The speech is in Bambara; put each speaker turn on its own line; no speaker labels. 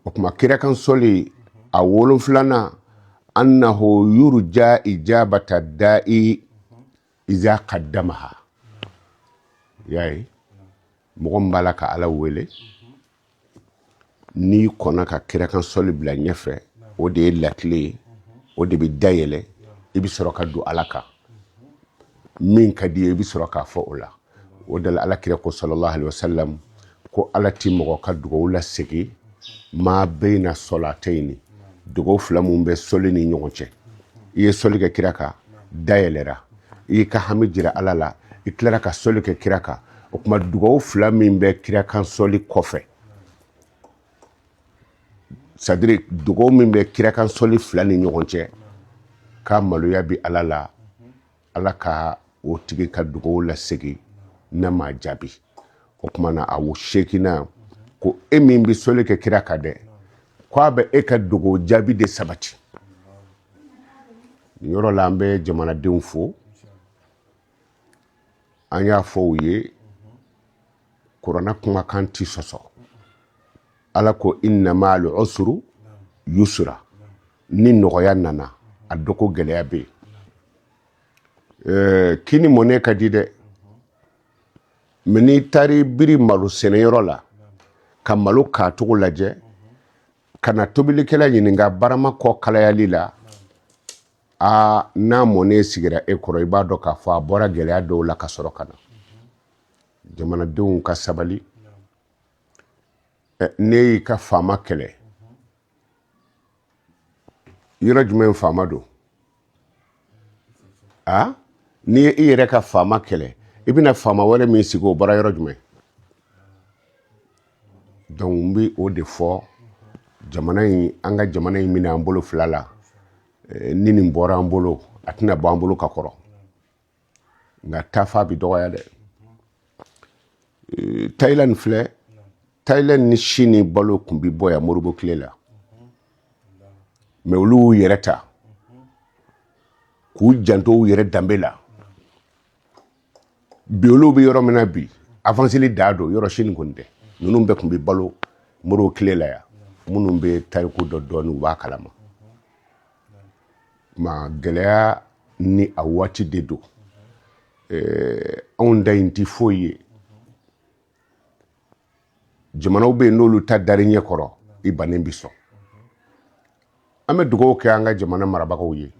O tuma kirakan sɔli a wolonfilanan, annahu yurja ijabata da'i iza qaddamaha. Y'a ye, mɔgɔ min b'a la ka Ala wele, n'i kɔnna ka kirakan sɔli bila ɲɛfɛ, o de ye lakile ye, o de bɛ dayɛlɛ, i bɛ sɔrɔ ka don Ala kan. Min ka di i ye, i bɛ sɔrɔ k'a fɔ o la. O de la Ala kira ko sallallahu alaihi wasallam ko Ala ti mɔgɔ ka dugawu lasegin ma beyina sɔlatayini, dugawu fila mun bɛ sɔli ni ɲɔgɔn cɛ. I ye sɔli kɛ kira kan, dayɛlɛra, i y'i ka hami jira Ala la, i tilara ka sɔli kɛ kira kan. O tuma dugawu fila min bɛ kira kan sɔli kɔfɛ, c'est-à-dire dugawu min bɛ kira kan sɔli fila ni ɲɔgɔn cɛ, k'a maloya bi Ala la, Ala ka o tigi ka dugawu lasegin n'a m'a jaabi. O tuma na a wo seekinan ko e min bɛ sɔli kɛ kira kan dɛ, ko a bɛ e ka dugawu jaabi de sabati. Nin yɔrɔ la, an bɛ jamanadenw fo. An y'a fɔ u ye, kuranna kumakan ti sɔsɔ. Ala ko inna ma'al usru yusra. Ni nɔgɔya nana, a dɔn ko gɛlɛya bɛ yen. Kini mɔnɛ ka di dɛ, mais n'i taar'i biri malo sɛnɛyɔrɔ la ka malo k'a cogo lajɛ, ka na tobilikɛla ɲininka barama kɔ kalayali la, aa, n'a mɔnen sigira e kɔrɔ, i b'a dɔn k'a fɔ a bɔra gɛlɛya dɔw la ka sɔrɔ ka na. Jamanadenw ka sabali. Ne y'i ka faama kɛlɛ, yɔrɔ jumɛn faama don? A n'i ye i yɛrɛ ka faama kɛlɛ, i bɛna faama wɛrɛ min sigi, o bɔra yɔrɔ jumɛn? Donc n bɛ o de fɔ jamana in, an ka jamana in minɛ an bolo fila la. Ni nin bɔra an bolo, a tɛna bɔ an bolo ka kɔrɔ, nka taafa bɛ dɔgɔya dɛ. Thailand filɛ, Thailand ni Chine balo tun bɛ bɔ yan Modibo tile la, mais olu y'u yɛrɛ ta k'u janto u yɛrɛ danbe la. Bi olu bɛ yɔrɔ min na bi, avanceli dan don yɔrɔ. Chine kɔni tɛ, ninnu bɛɛ tun bɛ balo Modibo tile la yan. Minnu bɛ tariku dɔ dɔɔni, u b'a kalama. Ma gɛlɛya ni a waati de don. Anw da in tɛ foyi ye. Jamanaw bɛ yen, n'olu ta dari ɲɛ kɔrɔ, i bannen bi sɔn. An bɛ dugawu kɛ an ka jamana marabagaw ye.